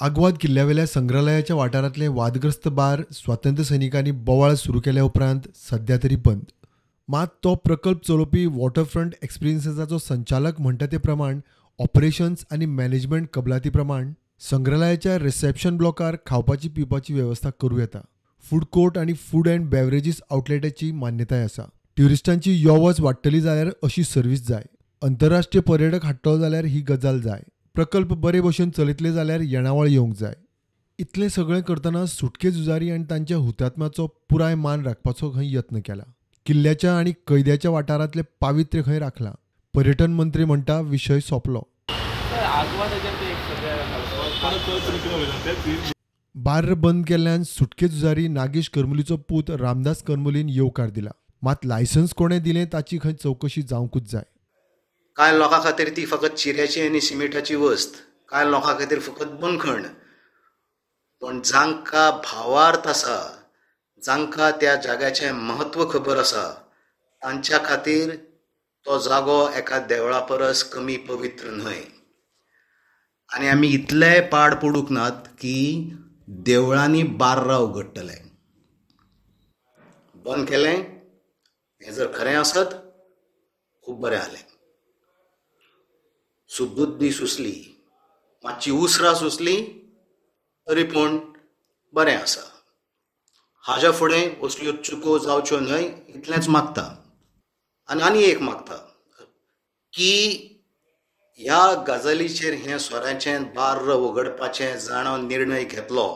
आग्वाद किल्ल्यावेल्या संग्रहालयाच्या वाठारांतले वादग्रस्त बार स्वातंत्र्य सैनिकांनी बोवाळ सुरू केल्या उपरांत सध्या तरी बंद. मात तो प्रकल्प चलोवपी वॉटरफ्रंट एक्सपिरियन्साचो संचालक म्हणटा ते प्रमाण ऑपरेशन्स आनी मॅनेजमेंट कबलाती प्रमाण संग्रहालयाच्या रिसेप्शन ब्लॉकार खावपाची पिवपाची वेवस्था करूं येता. फूड कोर्ट आनी फूड अँड बेवरेजीस आउटलेटाची मान्यताय आसा. ट्युरिस्टांची यो वच वाडटली जाल्यार अशी सर्वीस जाय. अंतरराष्ट्रीय पर्यटक हाडटलो जाल्यार ही गजाल जाय. प्रकल्प बरे भशेन चलयतले जाल्यार येणावळ येवंक जाय. इतलें सगळें करतना सुटके झुजारी आनी तांच्या हुतात्म्याचो पुराय मान राखपाचो खंय यत्न केला. किल्ल्याच्या आनी कैद्याच्या वाठारांतलें पावित्र्य खंय राखलां. पर्यटन मंत्री म्हणटा विशय सोंपलो. बार्र बंद केल्ल्यान सुटके झुजारी नागेश करमुलीचो पूत रामदास करमुलीन येवकार दिला. मात लायसन्स कोणें दिलें ताची खंय चवकशी जावंकूच जाय. कांय लोकां खातीर ती फकत चिऱ्याची आनी सिमेंटाची वस्त, कांय लोकां खातीर फकत बंदखण. पूण जांकां भावार्थ आसा, जांकां त्या जाग्याचें म्हत्व खबर आसा, तांच्या खातीर तो जागो एका देवळा परस कमी पवित्र न्हय. आनी आमी इतलेय पाड पडूंक नात की देवळांनी बार्रां उगडटले. बंद केलें हें जर खरें आसत खूब बरें जालें. सुबुद्धी सुचली, मातशी उसरां सुचली तरी पूण बरें आसा. हाज्या फुडें असल्यो चुको जावच्यो न्हय इतलेंच मागता. आनी आनी एक मागता की ह्या गजालीचेर हें सोऱ्याचें बार्र उगडपाचें जाणा निर्णय घेतलो,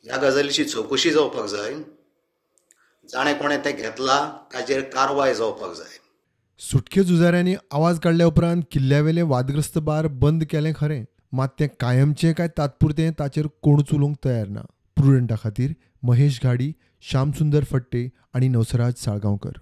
ह्या गजालीची चवकशी जावपाक जाय. जाणें कोणें तें घेतलां ताचेर कारवाय जावपाक जाय. सुटके झुजाऱ्यांनी आवाज काडल्या उपरांत किल्ल्यावेलें वादग्रस्त बार बंद केलें खरें, मात तें कायमचें काय तात्पुरतें ताचेर कोणूच उलोवंक तयार ना. प्रुडंटा खातीर महेश घाडी, श्यामसुंदर फट्टे आनी नवसराज साळगांवकर.